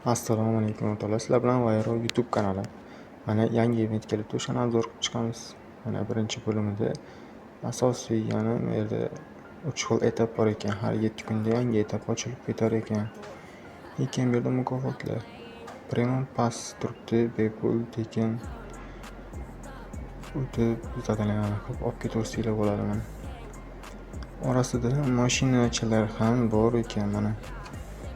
Assalomu alaykum o'rtoqlar, sizlar bilan Vayro YouTube kanali. Mana yangi event kelibdi, o'shani обзор qilib chiqamiz. Mana birinchi bo'limida asosiy, ya'ni bu yerda 3 xil etap bor ekan. Har 7 kunda yangi etap ochilib ketar ekan. Lekin bu yerda mukofotlar. Premium Pass turibdi, bepul, tekin. O'tib, задания larni qilib olib ketaversanglar bo'ladi mana. Orasida mashinachalar ham bor ekan mana.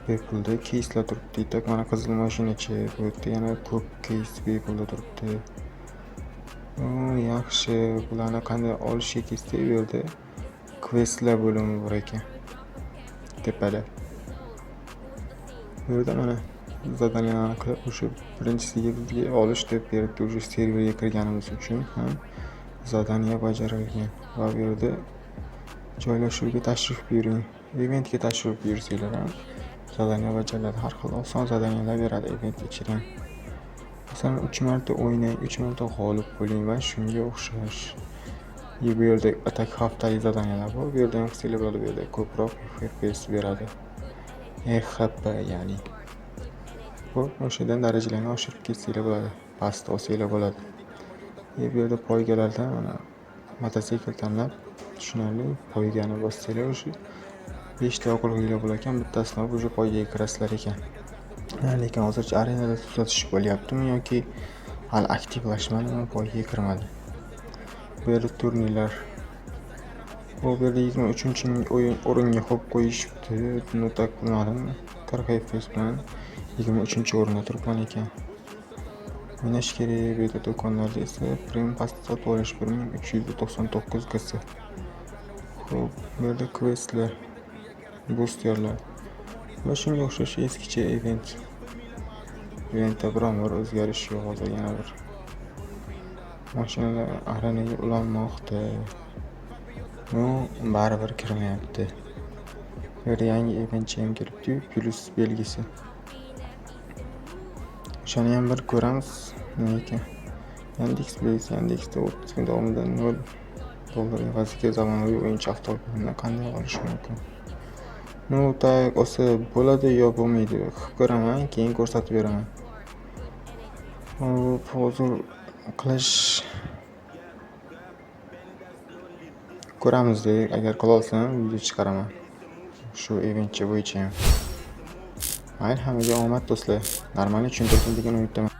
Bepulda keyslar turibdi. Так, mana qizil mashinacha, bu yerda yana ko'k keys bepulda turibdi. Yaxshi, bularni qanday olishga kelsak, bu yerda kvestlar bo'limi bor ekan. Tepada. Bu yerda mana задания larni qilib, o'sha birinchisiga bizga olish deb beribdi. Уже serverga kirganimiz uchun ham задания bajarilgan va bu yerda joylashuvga tashrif buyuring. Eventga tashrif buyursanglar ham задания bajariladi. Har xil oson задания lar beradi event ichidan. Masalan, 3 marta o'ynang, 3 marta g'olib bo'ling va shunga o'xshash. И bu yerda atak haftalik задания lar bor. Bu yerda ham qilsanglar bo'ladi. Bu yerda ko'proq FPS beradi. EHP ya'ni. Xo'p, o'shadan darajalarni oshirib ketsanglar bo'ladi. Pastda olsanglar bo'ladi. И bu yerda poygalarda mana mototsikl tanlab, tushunarli, poygani bossanglar, o'sha 5 ta yoqilg'inglar bo'lar ekan, bittasini olib уже poygaga kirasizlar ekan. Lekin hozircha arenada tuzatish bo'lyaptimi yoki hali aktivlashmadimi, poygaga kirmadi. Bu yerda turnirlar. Bu yerda 23-o'yin o'ringa qo'yib qo'yishibdi. Ну так, bilmadim. 40 FPS bilan 23-o'rinda turibman ekan. O'ynash kerak. Bu yerda do'konlarda esa Premium Pass sotib olish 1399 GC. Xo'p, bu yerda kvestlar, busterlar va shunga o'xshash eskicha event. Eventda biron bir o'zgarish yo'q hozir. Yana bir mashinalar arenaga ulanmoqda. Но, baribir kirmayapti. Bu yerda yangi eventcha ham kelibdi-yu, plyus belgisi. O'shani ham bir ko'ramiz, nima ekan. Yandex belgisi. Yandexda 30 kun davomida 0 dollar evaziga zamonaviy o'yinchoq avtomobilni qanday olish mumkin? Ну, так olsa bo'ladi yo bo'lmaydi, qilib ko'raman, keyin ko'rsatib beraman. Hop, hozir qilish ko'ramiz, agar qilolsam, video chiqaraman. Shu eventcha bo'yicha ham. Mayli, hammaga omad, do'stlar. Нормально tushuntirdim degan umiddaman.